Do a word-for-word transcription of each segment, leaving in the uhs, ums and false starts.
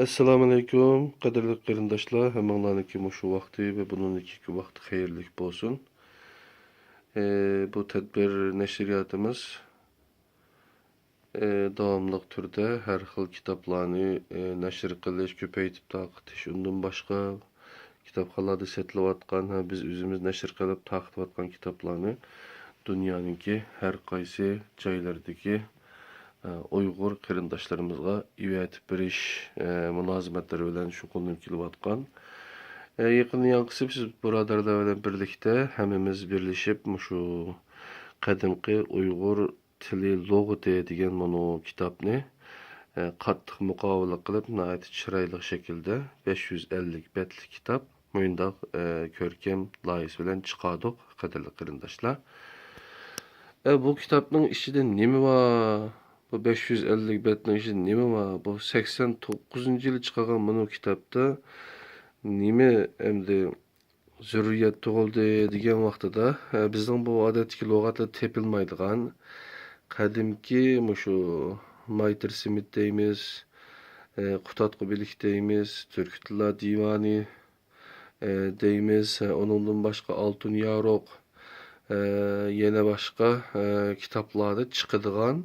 ئەسسالامۇئەلەيكۇم، قەدىرلىك قېرىنداشلار، ھەممىڭلارنىڭكى مۇشۇ ۋاقتى ۋە بۇنىڭدىكى ۋاقتى خەيرلىك بولسۇن. ئى، بۇ تەدبىر نەشرىياتىمىز، ئى، داۋاملىق تۈردە ھەر خىل كىتابلارنى، ئى، نەشر قىلىش، كۆپەيتىپ تارقىتىش، ئۇندىن باشقا كىتابخانىلاردا سېتىلىۋاتقان، ھە، بىز ئۆزىمىز نەشر قىلىپ تارقىتىۋاتقان كىتابلارنى دۇنيانىڭكى ھەر قايسى جايلىرىدىكى، ئە، ئۇيغۇر قېرىنداشلىرىمىزغا ئېۋەتىپ بېرىش، ئە، مۇلازىمەتلىرى بىلەن شۇغۇللىنىپ كېلىۋاتقان. ئە، يېقىن يانقىسى بىز بۇرادەرلەر بىلەن بىرلىكتە ھەممىمىز بىرلىشىپ مۇشۇ قەدىمكى ئۇيغۇر تىلى لۇغىتى دېگەن مۇنۇ كىتابنى، ئە، قاتتىق مۇقاۋىلە قىلىپ، ناھايىتى چىرايلىق شەكىلدە بەش يۈز ئەللىك بەتلىك كىتاب مۇنداق، ئە، كۆركەم لايىھەسى بىلەن چىقاردۇق، قەدىرلىك قېرىنداشلار. ئە، بۇ كىتابنىڭ ئىچىدە نېمە بار؟ بۇ بەش يۈز ئەللىك بەتنىڭ ئىچىدە نېمە بار؟ بۇ سەكسەن توققۇزىنچى يىلى چىقارغان مۇنۇ كىتابتا نېمە ئەمدى زۆرۈرىيەت تۇغۇلدى دېگەن ۋاقتىدا، ئە، بىزنىڭ بۇ ئادەتتىكى لۇغەتلەردە تېپىلمايدىغان قەدىمكى مۇشۇ مايتىر سىمىت دەيمىز، ئە، قۇتادغۇ بىلىك دەيمىز، تۈركىي تىللار دىۋانى، ئە، دەيمىز، ئە، ئۇنىڭدىن باشقا ئالتۇن يارۇق، ئە، يەنە باشقا، ئە، كىتابلاردا چىقىدىغان،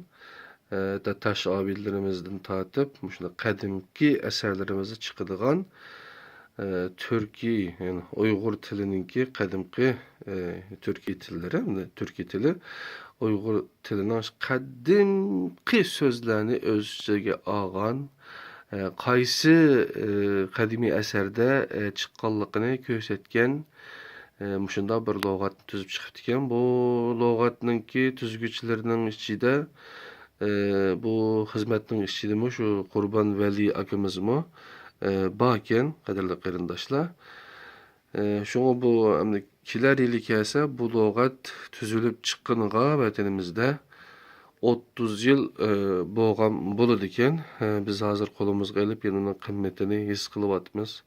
ئە، تاش ئابىدىلىرىمىزدىن تارتىپ، مۇشۇنداق قەدىمكى ئەسەرلىرىمىزدە چىقىدىغان، ئە، تۈركىي، يەنى ئۇيغۇر تىلىنىڭكى قەدىمكى، ئە، تۈركىي تىللىرى، تۈركىي تىلى، ئۇيغۇر تىلىنىڭ قەدىمكى سۆزلەرنى ئۆز ئىچىگە ئالغان، ئە، قايسى، ئە، قەدىمىي ئەسەردە، ئە، چىققانلىقىنى كۆرسەتكەن، ئە، مۇشۇنداق بىر لۇغەتنى تۈزۈپ چىقىپتىكەن. بۇ لۇغەتنىڭكى تۈزگۈچىلىرىنىڭ ئىچىدە، ئە، بۇ خىزمەتنىڭ ئىچىدىمۇ شۇ قۇربان ۋەلى ئاكىمىزمۇ، ئە، باركەن، قەدىرلىك قېرىنداشلار. ئە، شۇڭا بۇ ئەمدى كېلەر يىلى كەلسە، بۇ لۇغەت تۈزۈلۈپ چىققىنىغا ۋەتىنىمىزدە ئوتتۇز يىل، ئە، بولغان بولىدىكەن. ئە، بىز ھازىر قولىمىزغا ئېلىپ، يەنە ئۇنىڭ قىممىتىنى ھېس قىلىۋاتىمىز.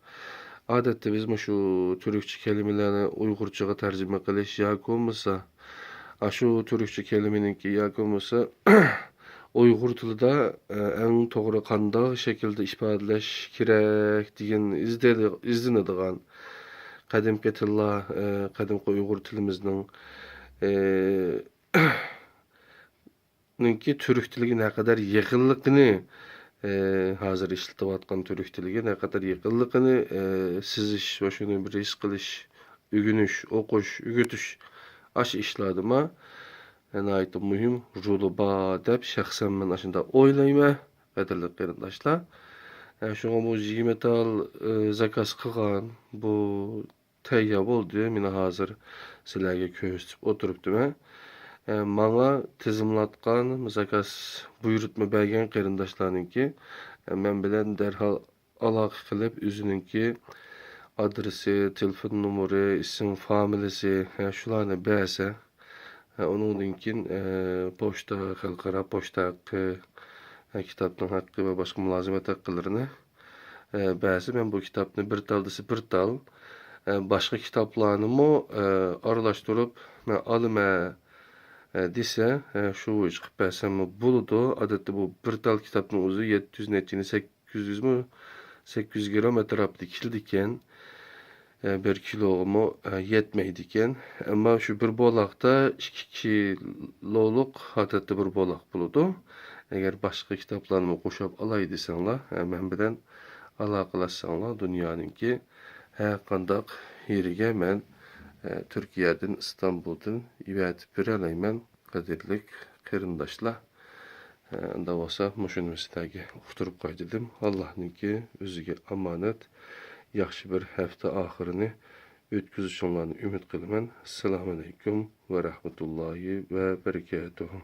ئادەتتە بىز مۇشۇ تۈركچە كەلىمىلەرنى ئۇيغۇرچىغا تەرجىمە قىلىش ياكى بولمىسا، ئاشۇ تۈركچە كەلىمىنىڭكى ياكى بولمىسا، ئۇيغۇر تىلىدا، ئە، ئەڭ توغرا قانداق شەكىلدە ئىپادىلەش كېرەك دېگەن ئىزدەيدىغ-، ئىزدىنىدىغان قەدىمكى تىللار، ئە، قەدىمكى ئۇيغۇر تىلىمىزنىڭ، ئە، نىڭكى تۈرك تىلىگە نەقەدەر يېقىنلىقىنى، ئە، ھازىر ئىشلىتىۋاتقان تۈرك تىلىگە نەقەدەر يېقىنلىقىنى، ئە، سېزىش ۋە شۇنى بىر ھېس قىلىش، ئۆگىنىش، ئوقۇش، ئۆگىتىش، ئاشۇ ئىشلاردىمۇ، ئە، ناھايىتى مۇھىم رولى بار دەپ شەخسەن مەن ئاشۇنداق ئويلايمەن، قەدىرلىك قېرىنداشلار. ئە، شۇڭا بۇ يىگىرمە تال، ئە، زاكاز قىلغان، بۇ تەييار بولدى. مانا ھازىر سىلەرگە كۆرسىتىپ ئولتۇرۇپتىمەن. ئە، ماڭا تىزىملاتقان، زاكاز بۇيرۇتما بەرگەن قېرىنداشلارنىڭكى، ئە، مەن بىلەن دەرھال ئالاقە قىلىپ، ئۆزىنىڭكى ئادرېسى، تېلېفون نومۇرى، ئىسىم فامىلىسى، ئە، شۇلارنى بەرسە، ئە، ئۇنىڭدىن كېيىن، ئە، پوچتا، خەلقئارا پوچتا ھەققى، ئە، كىتابنىڭ ھەققى ۋە باشقا مۇلازىمەت ھەققىلىرىنى ئە، بەزى مەن بۇ كىتابنى بىر تال دېسە بىر تال، ئە، باشقا كىتابلارنىمۇ، ئە، ئارىلاشتۇرۇپ مەن ئالىمەن، ئە، دېسە، ئە، شۇ بويىچە قىلىپ بەرسەممۇ بولىدۇ. ئادەتتە بۇ بىر تال كىتابنىڭ ئۆزى يەتتە يۈز نەچچىنى، سەككىز يۈزمۇ، سەككىز يۈز گرام ئەتراپىدا كېلىدىكەن. ئە، بىر كىلوغىمۇ، ئە، يەتمەيدىكەن. ئەمما شۇ بىر بولاقتا ئىككى كىلولۇق ئادەتتە بىر بولاق بولىدۇ. ئەگەر باشقا كىتابلارنىمۇ قوشۇپ ئالاي دېسەڭلار، ئە، مەن بىلەن ئالاقىلەشسەڭلار، دۇنيانىڭكى ھەر قانداق يېرىگە مەن، ئە، تۈركىيەدىن، ئىستانبۇلدىن ئېۋەتىپ بېرەلەيمەن، قەدىرلىك قېرىنداشلار. ئە، ئۇنداق بولسا، مۇشۇنى سىلەرگە ئۇقتۇرۇپ قوياي دېدىم. ئاللانىڭكى ئۆزىگە ئامانەت، ياخشى بىر ھەپتە ئاخىرىنى ئۆتكۈزۈشۈڭلارنى ئۈمىد قىلىمەن. ئەسسالامۇئەلەيكۇم ۋە رەھمەتۇللاھى ۋە بەرىكاتۇھۇ.